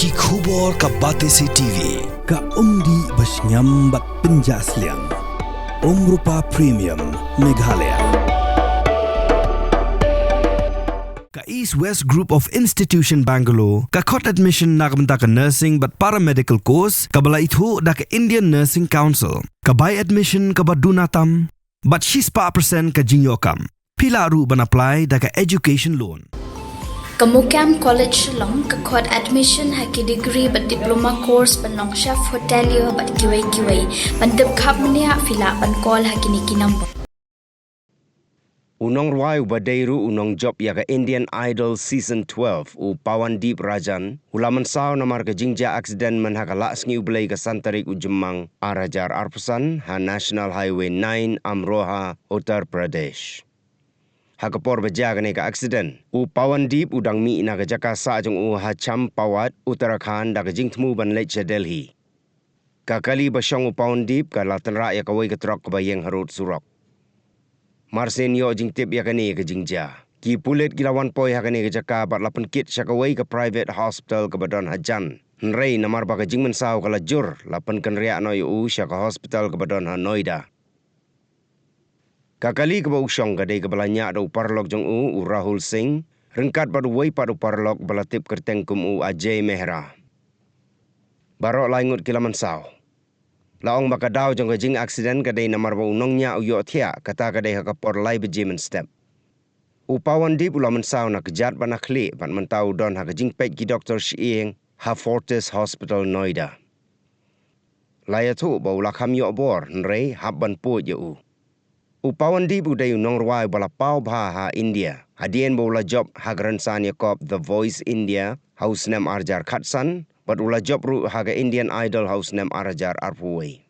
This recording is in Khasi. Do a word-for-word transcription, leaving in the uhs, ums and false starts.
Ki khubor ka Batesi T V, ka umdih ba shngiam bad pynjah sliang. Umrupa Premium, Meghalaya. Ka East West Group of Institution Bangalore, ka khot admission na ka bynta ka nursing bad paramedical course, kaba la ithuh da ka Indian Nursing Council, ka bai admission kaba duna tam, bad shispah percent ka jingïoh kam. Phi lah ruh ban apply da ka education loan. Ka MOKAM College Shillong ka khot admission ha ki degree bad diploma course ban long chef hotelier bad kiwei kiwei. Ban tip khapmniah phi lah ban call ha kine ki number. U nongrwai uba dei ruh u nongjop ïa ka Indian Idol Season twelve, u Pawandeep Rajan, u la mynsaw namar ka jingjia accident myn ha ka Lahsngi U Blei ka san tarik u Jymmang ar hajar arphew san ha National Highway nine, Amroha, Uttar Pradesh. Ha ka por ba jia kane ka accident, u Pawandeep u dang mih na ka jaka sah jong u ha Champawat, Uttarakhand da ka jingthmu ban leit sha Delhi. Ka kali ba shong u Pawandeep ka la tynrah ïa kawei ka trok kaba ïeng harud surok. Marsien ïoh jingtip ïa kane ka jingjia, ki pulit ki la wan poi ha kane ka jaka bad la pynkit sha kawei ka private hospital kaba don hajan. Hynrei namar ba ka jingmynsaw ka la jur, la pynkynriah noh ïa u sha ka hospital kaba don ha Noida. Ka kali kaba u shong ka dei kaba la ñiah da u paralok jong u, u Rahul Singh, ryngkat bad uwei pat u paralok ba la tip kyrteng kum u Ajay Mehra. Baroh lai ngut ki la mynsaw. La ong ba ka daw jong ka jing accident ka dei namar ba u nongñiah u ïohthiah, kata ka dei ha ka por lai baje mynstep. U Pawandeep u la mynsaw na kjat bad na khlieh bad mynta u don ha ka jingpeit ki doktor shyieng ha Fortis Hospital, Noida. La ïathuh ba u la kham ïoh bor, hynrei hap ban pud ïa u. U Pawandeep u dei u nongrwai ba la paw bha ha India hadien ba u la jop ha ka rynsan ïakop The Voice India ha u snem ar hajar khatsan, bad u la jop ruh ha ka Indian Idol ha u snem ar hajar arphew wei.